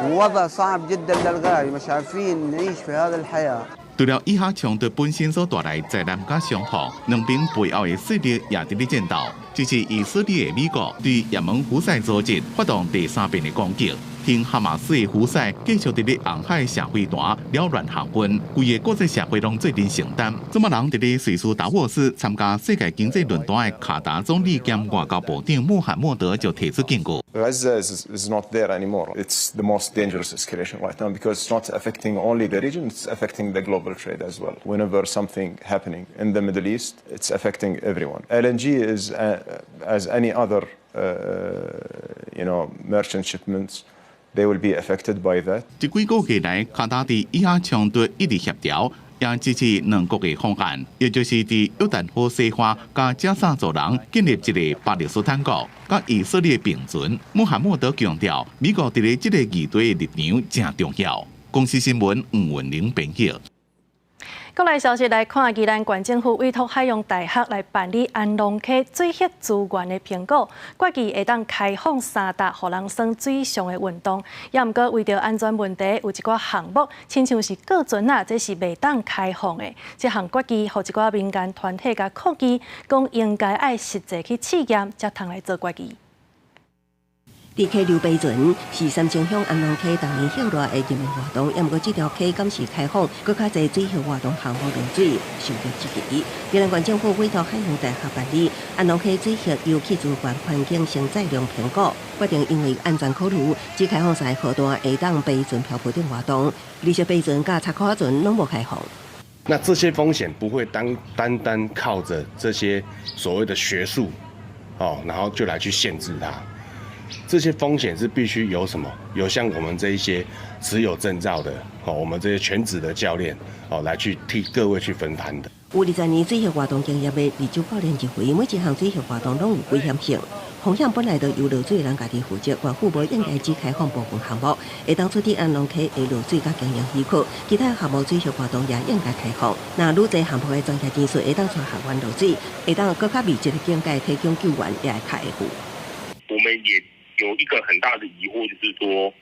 ووضع صعب جدا للغاية، مش عارفين نعيش في هذا الحياة. 除了以哈衝突本身所帶來災難佮傷亡，兩邊背後的勢力也佇咧戰鬥。支持以色列的美國對也門胡塞組織發動第三遍的攻擊，挺哈馬斯的胡塞繼續佇咧紅海射飛彈擾亂航運，規个國際社會攏做陣承擔。這擺人佇咧瑞士達沃斯參加世界經濟論壇的卡達總理兼外交部長穆罕默德就提出警告。 Gaza is not there anymore. It's the most dangerous escalation right now because it's not affecting only the region, it's affecting the global trade as well. Whenever something happening in the Middle East, it's affecting everyone. LNG is, as any other merchant shipments, they will be affected by that. 這幾個月來，卡達佇以哈衝突一直協調，也支持兩國的方案，也就是佇約旦河西岸佮加薩走廊建立一個巴勒斯坦國，佮以色列並存。穆罕默德強調，美國佇咧這個議題的立場誠重要。公視新聞吳文玲編譯。國內消息來看，宜蘭縣政府委託海洋大學來辦理安龍溪水域資源的評估，決議會當開放三搭予人耍水上的運動。也毋過為著安全問題，有一寡項目，親像是過船仔，這是袂當開放的。這項決議，予一寡民間團體共抗議，講應該愛實際去試驗，才通來做決議。佇溪流爬船是三星鄉安龍溪逐年熱鬧的人民活動，也毋過這條溪敢是開放，閣較濟水域活動項目落水受到質疑。宜蘭縣政府委託海洋大學辦理安龍溪水域遊憩資源環境承載量評估，決定因為安全考慮，只開放三個河段會當爬船漂浮頂活動，綠色爬船佮插箍仔船攏無開放。那這些風險不會單單單靠着這些所謂的學術，哦，然後就來去限制它。這些風險是必須由什麼？由像我們這一些持有證照的，哦，我們這些全職的教練，哦，來去替各位去分擔的。有20年水域活動經驗的李周教練認為，每一項水域活動攏有危險性，風險本來就由落水的人家己負責，縣府無應該只開放部分項目，會當處理安龍溪的落水佮經營許可，其他項目水域活動也應該開放。若愈濟項目的專業人士會當帶學員落水，會當閣較密集的境界提供救援，也會較會赴。我們也有一個很大的疑惑，就是說，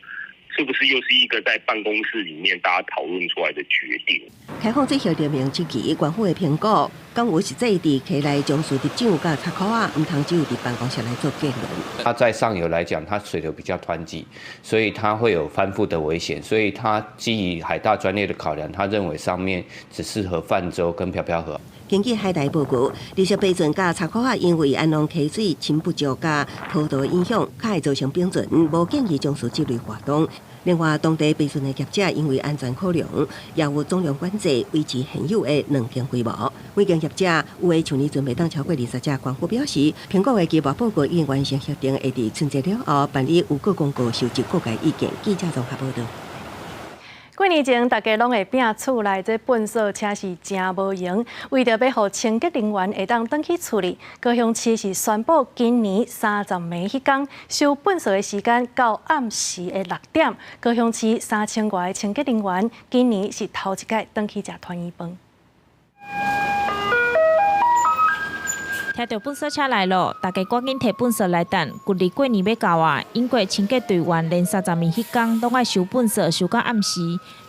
是不是又是一個在辦公室裡面大家討論出來的決定？開放水域聯盟質疑縣府的評估，敢有實際佇溪內將事執掌佮插箍仔，毋通只有佇辦公室來做結論。它在上游來講，它水流比較湍急，所以它會有翻覆的危險。所以它基於海大專業的考量，他認為上面只適合泛舟跟漂漂河。根據海大報告，綠色爬船佮插箍仔因為安龍溪水深不足佮坡度影響，較會造成冰船，無建議從事這類活動。另外，當地爬船的業者因為安全考量，也有總量管制，維持現有的兩間規模。每間業者有的去年陣袂當超過20隻。縣府表示，評估的計劃報告已經完成核定，會佇春節了後辦理有過公告，收集各界意見。記者綜合報道。幾年前，大家攏會摒厝內這糞掃車是誠無閒，為著欲予清潔人員會當轉去厝裡，高雄市是宣布今年三十暝彼工收糞掃的時間到暗時的6點。高雄市3000外个清潔人員今年是頭一擺轉去食團圓飯。聽著糞掃車來囉，大家趕緊提糞掃來等。舊曆過年欲到啊，英國清潔隊員連三十暝彼工攏愛收糞掃，收到暗時。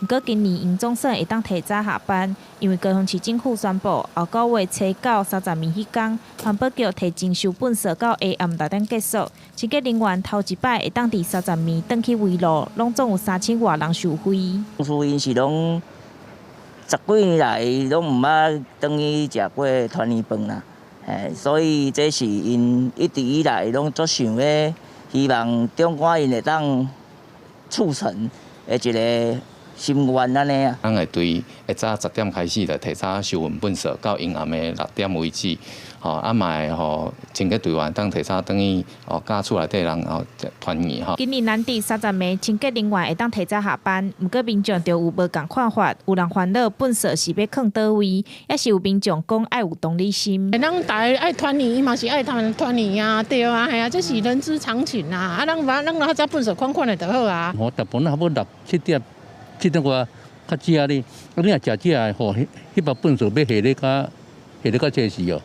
毋過今年𪜶總算會當提早下班，因為高雄市政府宣布，後個月初九三十暝彼工，環保局提前收糞掃到下暗6點結束。清潔人員頭一擺會當佇三十暝轉去圍路，攏總有3000外人受惠。當初𪜶是攏十幾年來攏毋捌轉去食過團圓飯啦。所以這是𪜶一直以來攏足想欲，希望長官𪜶會當促成的一個心願按呢啊。咱會對下早10點開始就提早收運糞掃，到昏暗的6點為止，吼啊嘛會予清潔隊員當提早轉去哦，佮厝內底人哦團圓吼。今年難得三十暝清潔人員會當提早下班，毋過民眾就有無仝看法，有人煩惱糞掃是欲囥佗位，抑是有民眾講愛有同理心。咱大家愛團圓，伊嘛是愛團團圓啊，對啊，係啊，這是人之常情啊。啊，咱把咱較早糞掃款款的就好啊。我大部分差不多六七點。7點外較食咧，啊你若食食的吼，彼彼包糞掃欲下咧較下咧較濟時哦，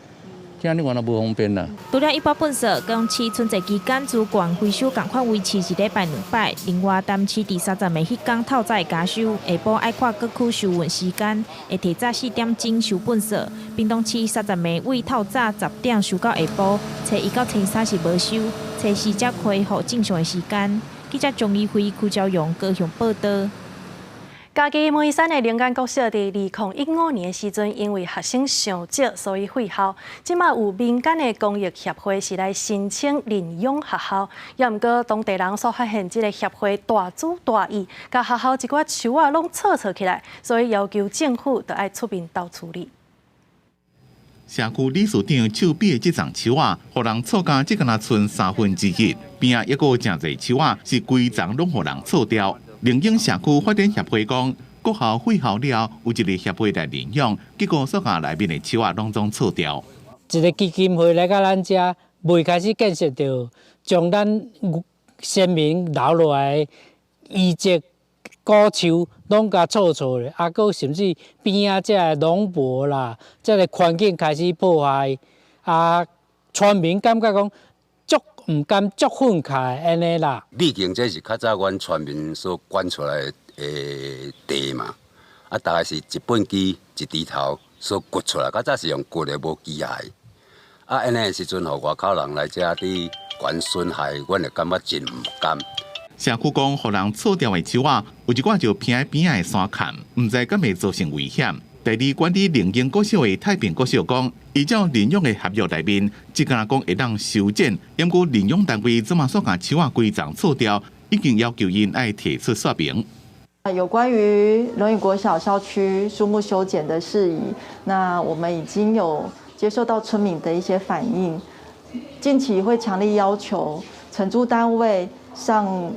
這按呢原來無方便啦。除了一般糞埽，高雄市春節期間資源回收仝款維持一禮拜兩擺。另外，淡市佇30暝彼工透早會加收，下晡愛看各區收運時間，會提早4點鐘收糞埽。屏東市30暝為透早10點收到下晡，初一到初三是無收，初四才恢復正常的時間。記者張怡輝、邱昭榮高雄報導。嘉義梅山的靈感國小佇2015年的時陣，因為學生傷少，所以廢校。這馬有民間的公益協會是來申請認養學校，也毋過當地人所發現這个協會大主大意，共學校一寡樹仔攏銼銼起來，所以要求政府著愛出面鬥處理。社區理事長手臂的這叢樹仔，予人銼甲這敢若賰三分之一，邊仔猶閣有誠濟樹仔是規叢攏予人銼掉。靈隱社區發展協會講，國校廢校了，有一个協會來認養，結果所共內面的樹仔攏總銼掉。一个基金會來到咱遮，未開始建設就將咱先民留落來遺跡古樹攏共銼銼咧，啊，閣甚至邊仔這个農壆啦，這个環境開始破壞，啊，村民感覺講足毋甘、足憤慨按呢啦。畢竟這是較早阮村民所管出來的地嘛，啊，大概是一畚箕一鋤頭所掘出來，較早是用掘的，無機械。啊，按呢的時陣，予外口人來遮佇懸損害，阮會感覺真毋甘。社區講，予人銼掉的樹仔，有一寡就偏佇邊仔的山崁，毋知敢會造成危險。代理管理靈隱國小的太平國小講，依照認養的合約內面，只敢若講會當修剪，毋過認養單位這馬煞共樹仔規叢銼掉，已經要求𪜶愛提出說明。有關於龍隱國小校區樹木修剪的事宜，那我們已經有接受到村民的一些反應，近期會強力要求承租單位上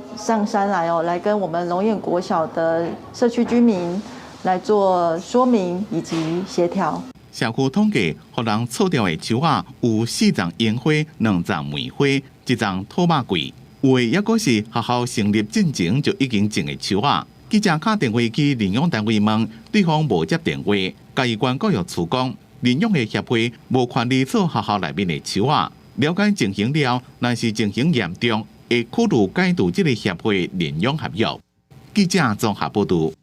山來哦，來跟我們龍隱國小的社區居民來做說明以及協調。社區統計，予人銼掉的樹仔有四叢櫻花、兩叢梅花、一叢討肉桂，有的猶閣是學校成立進前就已經種的樹仔。記者敲電話去認養單位問，對方無接電話。嘉義縣教育處講，認養的協會無權利銼學校內面的樹仔。了解情形了，若是情形嚴重，會考慮解除這个協會認養合約。記者綜合報導。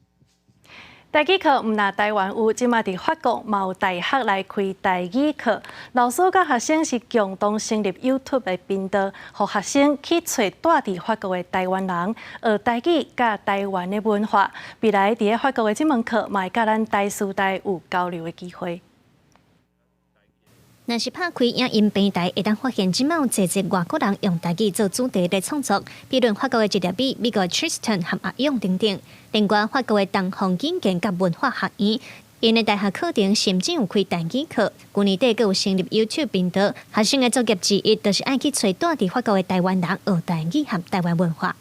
台語課毋但台灣有，這馬佇法國嘛有大學來開台語課，老師佮學生是共同成立 YouTube 的頻道，予學生去揣蹛佇法國的台灣人，學台語佮台灣的文化。未來佇咧法國的這門課，嘛會佮咱台師大有交流的機會。若是拍開影音平台，會當發現這馬有濟濟外國人用台語做主題來創作，比如法國的一粒米、美國 Tristan 和阿勇等等。另外，法國的東方語言佮文化學院，𪜶的大學課程甚至有開台語課。去年底閣有成立 YouTube 頻道，學生的作業之一，就是愛去揣蹛佇法國的台灣人學台語和台灣文化。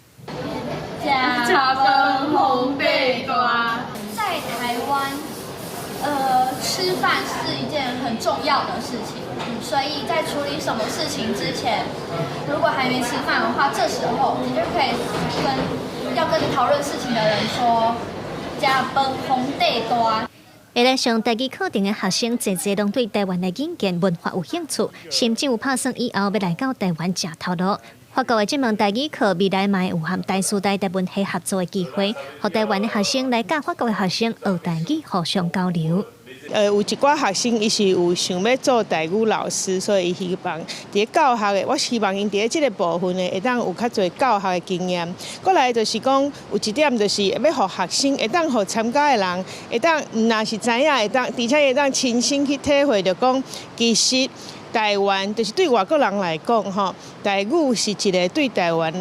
食飯予地大，在台灣，吃飯是一件很重要的事情，所以在處理什麼事情之前，如果還沒吃飯的話，這時候你就可以跟要跟你討論事情的人說，食飯予地大。會來上台語課程的學生，濟濟攏對台灣的語言文化有興趣，甚至有拍算以後欲來到台灣食頭路。法國的這門台語課，未來嘛會有和台師大台文系合作的機會，予台灣的學生來佮法國的學生學台語，互相交流。有一寡學生伊是有想欲做台語老師，所以伊希望佇咧教學的，我希望𪜶佇咧這个部分呢，會當有較濟教學的經驗。過來就是講，有一點就是欲予學生會當予參加的人，會當毋但是知影，會當，而且會當親身去體會著講，其實台灣就是對外國人來講，吼，台語是一个對台灣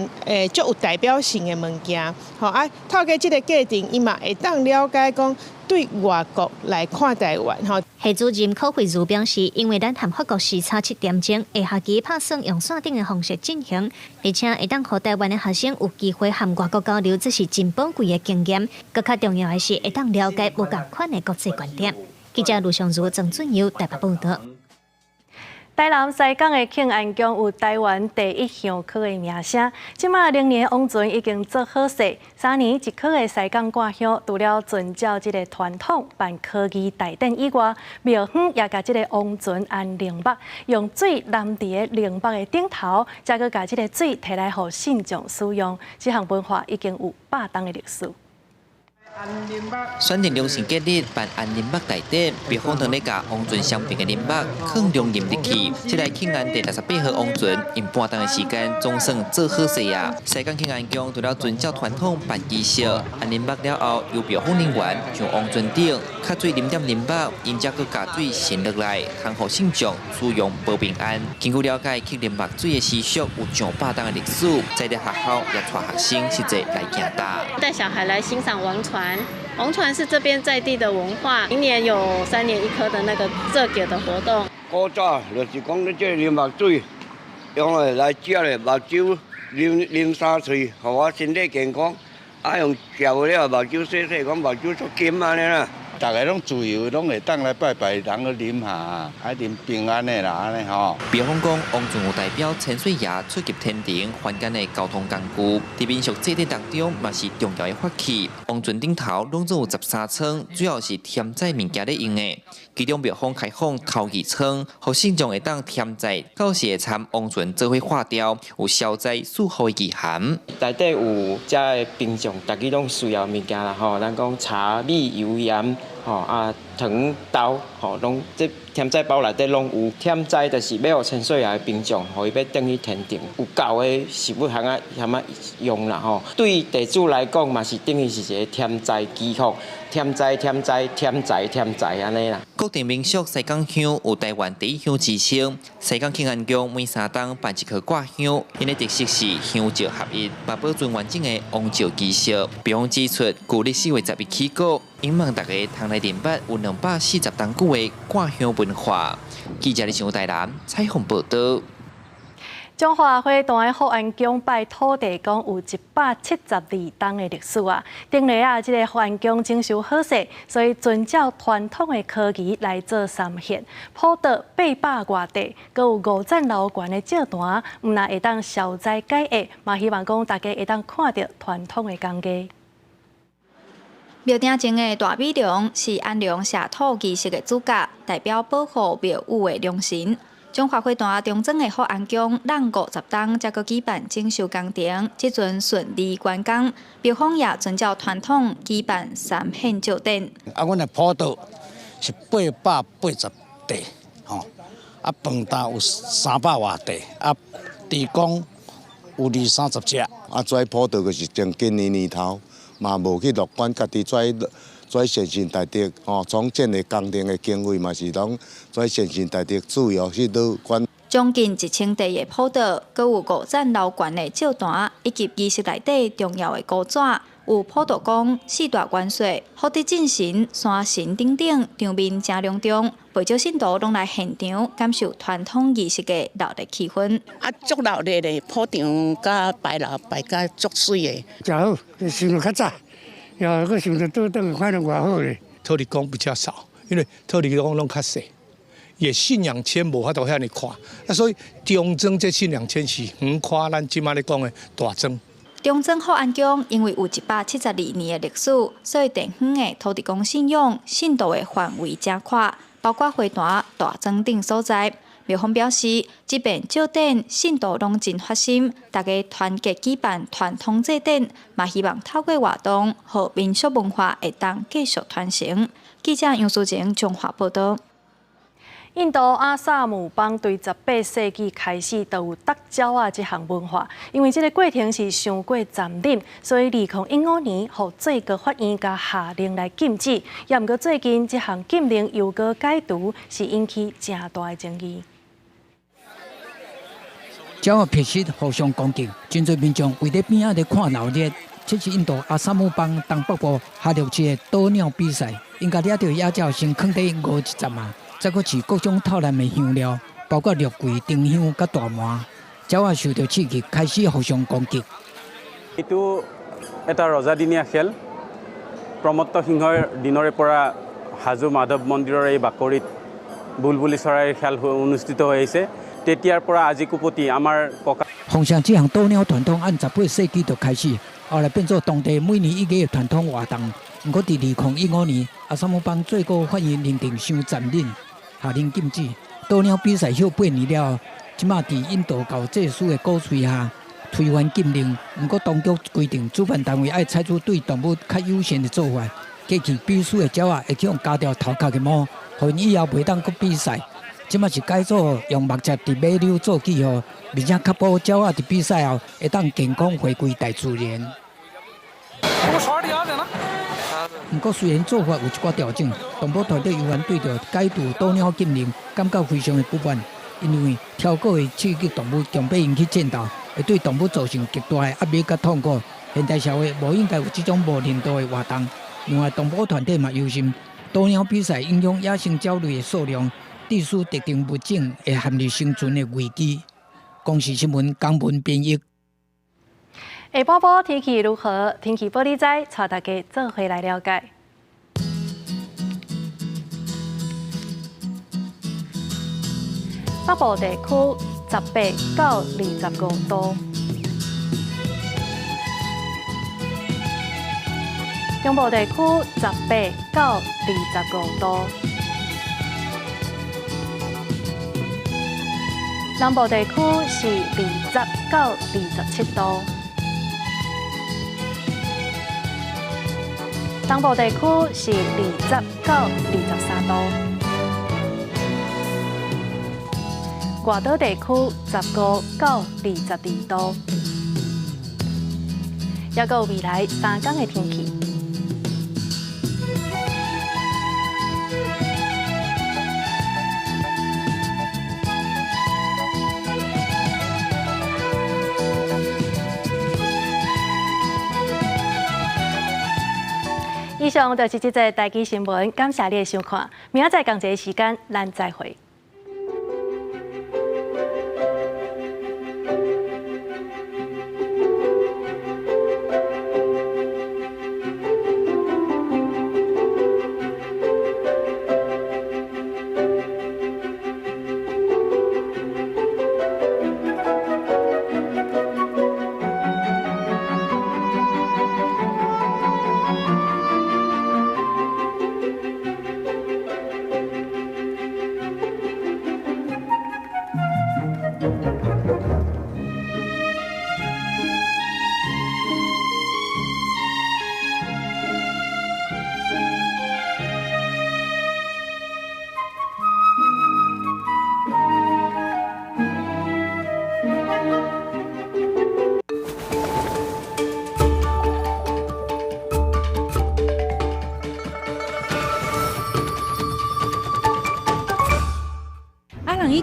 足有代表性的物件，吼啊，透過這个過程，伊嘛會當了解講對外國來看台灣，吼。系主任柯慧如表示，因為咱和法國時差7點鐘，下學期拍算用線頂的方式進行，而且會當予台灣的學生有機會和外國交流，這是真寶貴的經驗。閣較重要的是，會當了解無仝款的國際觀點。記者盧尚如、曾俊佑台北報導。台南西港的慶安宮有台灣第一香區的名聲，這馬靈年王船已經做好勢，3年一科的西港掛香，除了遵照這个傳統辦科儀大典以外，廟方也共這个王船安靈木，用水淋佇个靈木的頂頭，才閣共這个水提來予信眾使用。這項文化已經有100冬的歷史。選定良辰吉日辦安靈木大典，廟方當咧共王船上爿的靈木囥龍吟入去。這台慶安第68號王船用半冬的時間總算做好勢啊！西港慶安宮除了遵照傳統辦儀式，安靈木了後，由廟方人員上王船頂，較水淋點靈木，𪜶才閣共水滲落來，通予信眾使用保平安。根據了解，乞靈木水的習俗有上百冬的歷史，在咧學校也帶學生實際來行踏。帶小孩來欣賞王船。王船是這邊在地的文化，明年有3年一科的那個這個的活動。古早就是講你這個啉目水，用來來食咧，目睭啉啉三喙，予我身體健康。啊，用食了目睭洗洗，講目睭出金按呢啦。逐个攏自由，攏會當來拜拜，人去啉下，愛啉平安的啦，按呢吼。廟方講，王船有代表千歲爺出入天庭凡間的交通工具，佇民俗祭典當中嘛是重要的法器。王船頂頭攏總有13艙，主要是添載物件咧用的。其中廟方開放頭二艙，予信眾會當添載，到時會參王船做伙化掉，有消災賜福的意涵。內底有遮的平常，逐家攏需要物件啦吼，咱講茶米油鹽。吼啊，糖豆吼，攏這添載包內底攏有。添載就是欲予千歲爺的兵將，予伊欲轉去天庭，有夠的食物通啊，通啊用啦吼。對地主來講嘛是等於是一個添財祈福，添財添財添財添財按呢啦。國定民俗西港香有台灣第一香之稱，西港慶安宮每3冬辦一科掛香，𪜶的特色是香醮合一，嘛保存完整的王醮儀式。廟方指出，舊曆4月11起鼓，希望大家通來認捌有240冬久的掛香文化。記者李尚台南採訪報導。彰化花壇的福安宮拜土地公有172冬的歷史啊！頂禮啊，這个福安宮整修好勢，所以遵照傳統的科儀來做三獻，普渡800外塊，閣有五層樓懸的醮壇，毋但會當消災解厄，嘛希望講大家會當看著傳統的工藝。廟頂前的大美龍是安龍謝土儀式的主角，代表保護廟宇的龍神。彰化花壇中庄的福安宮，櫳50冬才閣舉辦整修工程，這陣順利完工。廟方也遵照傳統舉辦三獻醮典。啊，阮的普渡是880塊，吼，啊，飯擔有300外塊，啊，地公有二三十隻。啊，跩普渡就是從今年年頭嘛無去樂觀，家己跩跩善心大德，吼，創建的工程的經費嘛是攏跩善心大德自由去倒管。將近1000塊的普渡，閣有五層樓懸的醮壇，以及儀式內底重要的古紙，有普渡公、四大元帥、福德正神、山神等等，場面誠隆重，袂少信徒攏來現場感受傳統儀式的熱鬧氣氛。啊，足熱鬧咧，普場佮牌樓擺甲足媠的。誠好，想著較早，又閣想著倒轉，反正偌好咧。土地公比較少，因為土地公攏較細，伊的信仰圈無法度遐爾闊，啊，所以中莊這信仰圈是遠闊咱這馬咧講的大莊。中莊福安宮因為有172年的歷史，所以地方的土地公信仰信徒的範圍誠闊，包括花壇、大莊等所在。廟方表示，這遍醮典信徒攏真發心，大家團結舉辦傳統祭典，嘛希望透過活動，予民俗文化會當繼續傳承。記者楊淑晴彰化報導。印度阿薩姆邦對18世紀開始就有觸鳥仔這項文化，因為這个過程是傷過殘忍，所以2015年，予最高法院共下令來禁止。也毋過最近這項禁令又閣解除，是引起誠大的爭議。鳥仔覓食互相攻擊，真濟民眾圍佇邊仔咧看鬧熱。這是印度阿薩姆邦東北部哈洛市的鬥鳥比賽，𪜶共掠著野鳥先囥佇五一十嘛，再閣飼各種透濫的香料，包括肉桂、丁香佮大麻。鳥仔受著刺激，開始互相攻擊。 এইটো এটা ৰজাদিনীয়া খেল। প্ৰমত্ত সিংহৰ দিনৰে পৰা হাজো মাধৱ মন্দিৰৰ এই বাকৰিত বুলবুলি চৰাইৰ খেল অনুষ্ঠিত হৈ আহিছে। তেতিয়াৰ পৰা আজিকোপতি আমাৰ ককা 凤城這項鬥鳥傳統按18世紀就開始，後來變做當地每年一月的傳統活動。毋過，佇2015年，阿薩姆邦最高法院認定傷殘忍，下令禁止鬥鳥比賽。歇8年了後，這馬佇印度教祭司的鼓吹下，推翻禁令。毋過，當局規定主辦單位愛採取對動物較友善的做法，過去比輸的鳥仔會去予鉸掉頭殼的毛，予𪜶以後袂當閣比賽。這馬是改做用木屑佇尾溜做記號，並且確保鳥仔佇比賽後會當健康回歸大自然。毋過，雖然做法有一寡調整，動保團體猶原對著解除鬥鳥禁令感覺非常的不滿，因為超過會刺激動物強迫𪜶去戰鬥，會對動物造成極大的壓力佮痛苦。現代社會無應該有這種無人道的活動。另外，動保團體嘛憂心鬥鳥比賽影響野生鳥類的數量，致使特定物種會陷入生存的危機。公視新聞江文編譯。下晡晡天氣如何？天氣報你知，帶大家做伙來了解。北部地區18到25度，中部地區18到25度，南部地區是20到27度。東部地區是20到23度，外島地區15到22度。猶閣有未來3天的天氣。以上就是這節台語新聞，感謝你的收看。明仔載仝一个時間，咱再會。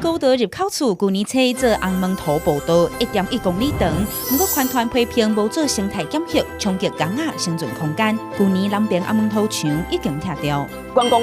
古道入口處，舊年初做紅毛塗步道1.1公里長，毋過環團批評無做生態檢核，衝擊鴨仔生存空間。舊年南爿紅毛塗牆已經拆掉。觀光。